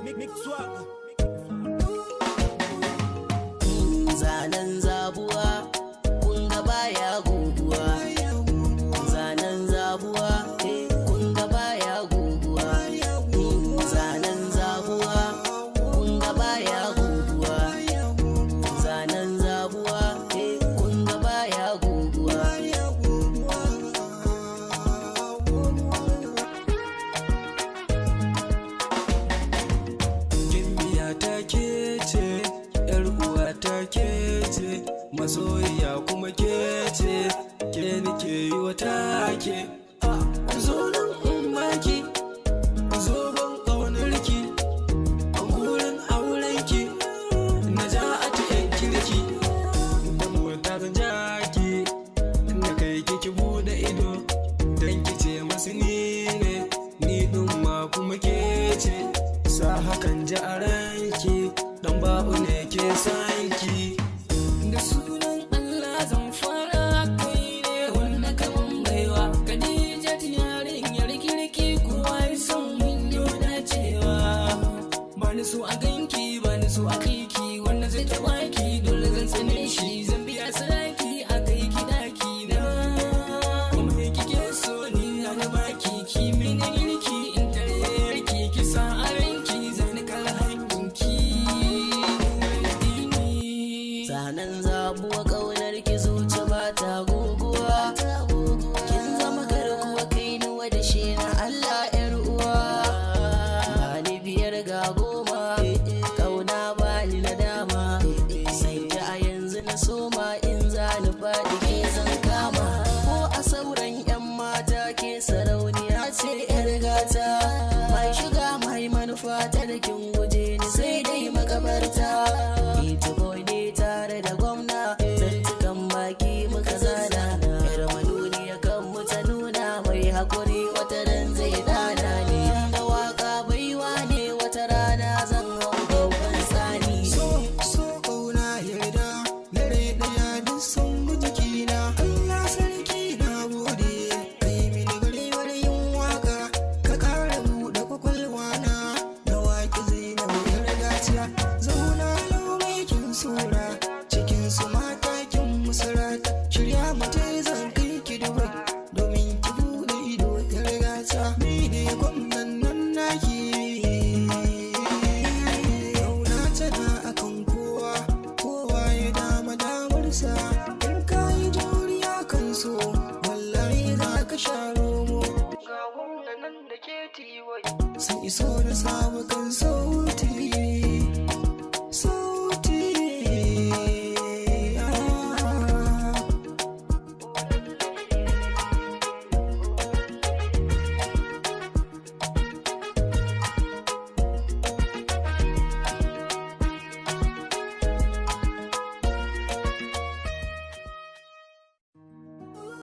Mix swag. Zanen zabuwa, kun ga baya guguwa. Zanen zabuwa, kun ga baya guguwa. Zanen zabuwa, kun ga baya guguwa. Zanen zabuwa, kun ga baya guguwa. Gimbiya ta ke ce, ‘yar uwa ta ke ce, masoyiya kuma ke ce, ke nike yi wa take. Ah, zo nan in baki, zo ban ƙaunarki, a gurin aurenki, na ja a ta ‘yan kirki. Da mota zan ja ki, na kai ki ki buɗe ido, dan ki ce masu ni ne, ni ɗin ma kuma ke ce. Sa hakan ji a ranki, dan ba'u ne ke sanki. Da sunan Allah zan fara, kai ne wanda kaman baiwa. Khadija yarinyar kirki, kowa ya san mun yi dacewa. Ba ni so a ganki, ba ni so a kai ki, wanda zai taɓa ki dole zan tsane shi. Zan biya sadaki a kai ki daki na. Kuma me kike so ni na na baki, ki mini girki in tare ki, ki sa a ranki zan kala hankinki. Zanen zabuwa, ƙaunar ki zuci ba ta guguwa. Kin zama garkuwa, kai nuwa da shi na Allah yar uwa. Ba ni biyar ga goma, ƙauna ba ni nadama. Sai ta a yanzu na soma, in za ni faɗi ke zan kama. Ko a sauran 'yan mata ke sarauniya ce 'yar gata. Mai shiga mai manufa ta da kin guje ni sai dai makabarta. Ita boy ne tare da gwamna, zantukan baki muka zana. Yar manuniya kan mu ta nuna, mai hakuri wata ran zai dana ne. Da waka baiwa ne, wata rana zan hau babban tsani. So, so ƙauna, yarda, dare ɗaya duk sun bi jikina. Allah sarki na gode, kai mini garewar yin waka, ka ƙara buɗe kwakwalwa na, na waƙi Zainab yar gata. Zauna lau mai kin sura, cikin su mata kin musarata. Shirya mata zan kai ki Dubai, domin ki buɗe ido yar gata. Ni ne gwamnan nan naki. Kauna tana akan kowa, kowa ya dama damarsa. In ka yi juriya kan so, wallahi za ka sha romo. Ga gwamna nan da ke tiwai. Sun iso da samu kan so.